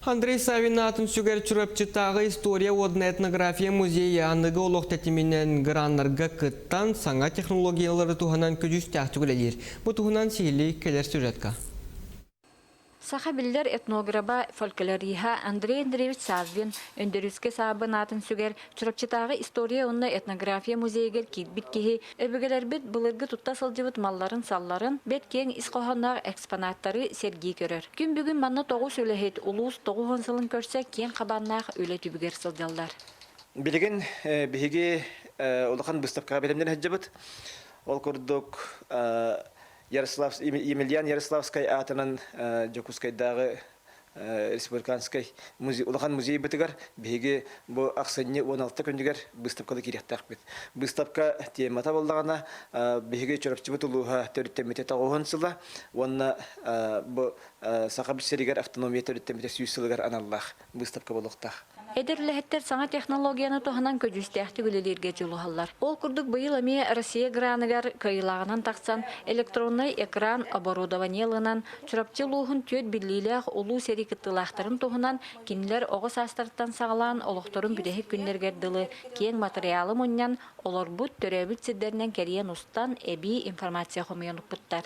Андрей Савин аатын сүгэр Чурапчытааҕы история уонна этнография музейа аныгы олох тэтиминэн граннарга кыттан, саҥа технологиялары туһанан көдьүүстээхтик үлэлиир. Бу туһунан сиһилии кэлэр сюжетка. Саха биллэр этнограба, фольклориһа Андрей Андреевич Саввин Өндөрүүскэ Саабын аатын сүгэр Чурапчытааҕы история уонна этнография музейыгар киирбит киһи өбүгэлэрбит былыргы тутта сылдьыбыт малларын-салларын, бэрт киэҥ ис хоһоонноох экспонаттары сэргии көрөр. Күн бүгүн манна тоҕус үлэһит улуус 90 сылын көрсө киэҥ хабааннаах үлэ түбүгэр сылдьаллар. Билигин биһиги улахан быыстапкаҕа бэлэмнэнэ сылдьабыт. Ол курдук Ярослав, Емельян Ярославскай аатынан Дьокуускайдааҕы республиканскай музей, улахан музейбытыгар биһиги бу ахсынньы 16 күнүгэр быыстапкада киириэхтээхпит. Быыстапка темата буоллаҕына биһиги Чурапчыбыт улууһа төрүттэммитэ тоҕуһун сыла уонна бу Саха сиригэр автономия төрүттэммитэ 100 сылыгар аналлаах быыстапка буолуохтаах. Эдэр үлэһиттэр саҥа технологияны туһанан көдьүүстээхтик үлэлииргэ дьулуһаллар. Ол курдук быйыл эмиэ Россия граныгар кыайыылааҕынан тахсан электроннай экран оборудование ылынан Чурапчы улууһун түөрт биллиилээх улуу сэрии кыттыылаахтарын туһунан кинилэр оҕо саастарыттан саҕалаан олохторун бүтэһик күннэригэр дылы киэҥ матырыйаалы мунньан олорбут, төрөөбүт сирдэринэн кэрийэн устан эбии информация хомуйан укпуттар.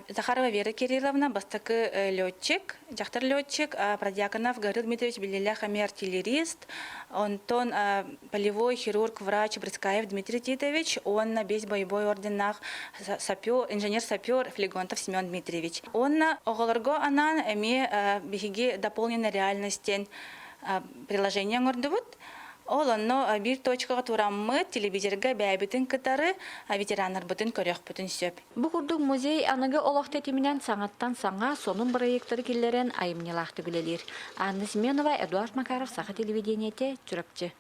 Захарова Вера Кирилловна бастакы летчик, дьахтар летчик, Продьяконов Гаврил Дмитриевич биллиилээх эмиэ артиллерист, онтон полевой хирург, врач Брыскаев Дмитрий Титович уонна бес боевой орденнаах сапер, инженер-сапер Флегонтов Семен Дмитриевич. Уонна оҕолорго анаан эмиэ биһиги дополненной реальностен приложение оҥордубут. Ол онно биир точкаҕа тураммыт телевизорга бэйэбитин кытары ветераннарбытын көрүөхпүтүн сөп. Бу курдук музей аныгы олох тэтиминэн саҥаттан саҥа сонун бырайыактары киллэрэн айымньылаахтык үлэлиир. Анна Семенова, Эдуард Макаров, Саха телевидениетэ, Чурапчы.